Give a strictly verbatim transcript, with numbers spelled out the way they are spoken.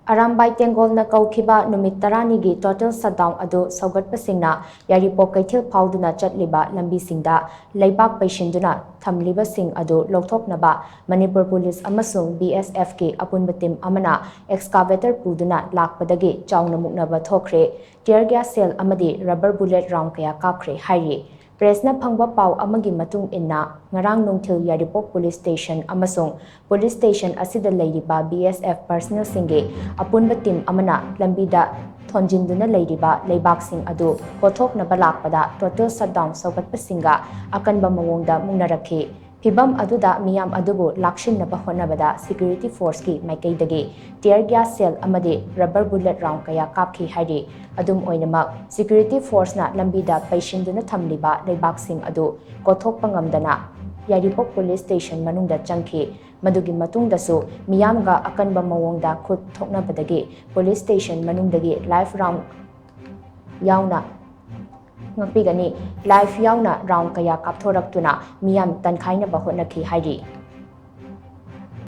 ꯑꯔꯥꯝꯕꯥꯏ ꯇꯦꯡꯒꯣꯜꯅ ꯀꯧꯈꯤꯕ ꯅꯨꯃꯤꯠ ꯇꯔꯥꯅꯤꯒꯤ total shutdown ꯑꯗꯨ ꯁꯧꯒꯠꯄꯁꯤꯡꯅ ꯌꯥꯏꯔꯤꯄꯣꯛ ꯀꯩꯊꯦꯜ ꯐꯥꯎꯗꯨꯅ ꯆꯠꯂꯤꯕ ꯂꯝꯕꯤꯁꯤꯡꯗ ꯂꯩꯕꯥꯛ ꯄꯩꯁꯤꯟꯗꯨꯅ ꯊꯝꯂꯤꯕꯁꯤꯡ ꯑꯗꯨ ꯂꯧꯊꯣꯛꯅꯕ ꯃꯅꯤꯄꯨꯔ ꯄꯨꯂꯤꯁ ꯑꯃꯁꯨꯡ BSFꯀꯤ ꯑꯄꯨꯟꯕ team ꯑꯃꯅ excavator ꯄꯨꯗꯨꯅ ꯂꯥꯛꯄꯗꯒꯤ ꯆꯥꯎꯅ ꯃꯨꯛꯅꯕ ꯊꯣꯛꯈ꯭ꯔꯦ꯫ Tear gas shell ꯑꯃꯗꯤ rubber bullet round ꯀꯌꯥ ꯀꯥꯞꯈ꯭ꯔꯦ ꯍꯥꯏꯔꯤ꯫ Pressꯅ ꯐꯪꯕ ꯄꯥꯎ ꯑꯃꯒꯤ ꯃꯇꯨꯡ ꯏꯟꯅ, ꯉꯔꯥꯡ ꯅꯨꯡꯊꯤꯜ ꯌꯥꯏꯔꯤꯄꯣꯛ police station ꯑꯃꯁꯨꯡ police station ꯑꯁꯤꯗ ꯂꯩꯔꯤꯕ BSF personnelꯁꯤꯡꯒꯤ ꯑꯄꯨꯟꯕ team ꯑꯃꯅ ꯂꯝꯕꯤꯗ ꯊꯣꯟꯖꯤꯟꯗꯨꯅ ꯂꯩꯔꯤꯕ ꯂꯩꯕꯥꯛꯁꯤꯡ ꯑꯗꯨ ꯀꯣꯊꯣꯛꯅꯕ ꯂꯥꯛꯄꯗ total shutdown ꯁꯧꯒꯠꯄꯁꯤꯡꯒ ꯑꯀꯟꯕ ꯃꯑꯣꯡꯗ ꯃꯨꯛꯅꯔꯛꯈꯤ꯫ ꯐꯤꯚꯝ ꯑꯗꯨꯗ ꯃꯤꯌꯥꯝ ꯑꯗꯨꯕꯨ ꯂꯥꯛꯁꯤꯟꯅꯕ ꯍꯣꯠꯅꯕꯗ security forceꯀꯤ ꯃꯥꯏꯀꯩꯗꯒꯤ tear gas shell ꯑꯃꯗꯤ rubber bullet round ꯀꯌꯥ ꯀꯥꯞꯈꯤ ꯍꯥꯏꯔꯤ꯫ ꯑꯗꯨꯝ ꯑꯣꯏꯅꯃꯛ, security forceꯅ ꯂꯝꯕꯤꯗ ꯄꯩꯁꯤꯟꯗꯨꯅ ꯊꯝꯂꯤꯕ ꯂꯩꯕꯥꯛꯁꯤꯡ ꯑꯗꯨ ꯀꯣꯊꯣꯛꯄ ꯉꯝꯗꯅ ꯌꯥꯏꯔꯤꯄꯣꯛ police station ꯃꯅꯨꯡꯗ ꯆꯪꯈꯤ꯫ ꯃꯗꯨꯒꯤ ꯃꯇꯨꯡꯗꯁꯨ ꯃꯤꯌꯥꯝꯒ ꯑꯀꯟꯕ ꯃꯑꯣꯡꯗ ꯈꯨꯠ ꯊꯣꯛꯅꯕꯗꯒꯤ police station ꯃꯅꯨꯡꯗꯒꯤ live round ꯌꯥꯎꯅ ꯉꯥꯛꯄꯤꯒꯅꯤ꯫ Live ꯌꯥꯎꯅ round ꯀꯌꯥ ꯀꯥꯞꯊꯣꯔꯛꯇꯨꯅ ꯃꯤꯌꯥꯝ ꯇꯟꯈꯥꯏꯅꯕ ꯍꯣꯠꯅꯈꯤ ꯍꯥꯏꯔꯤ꯫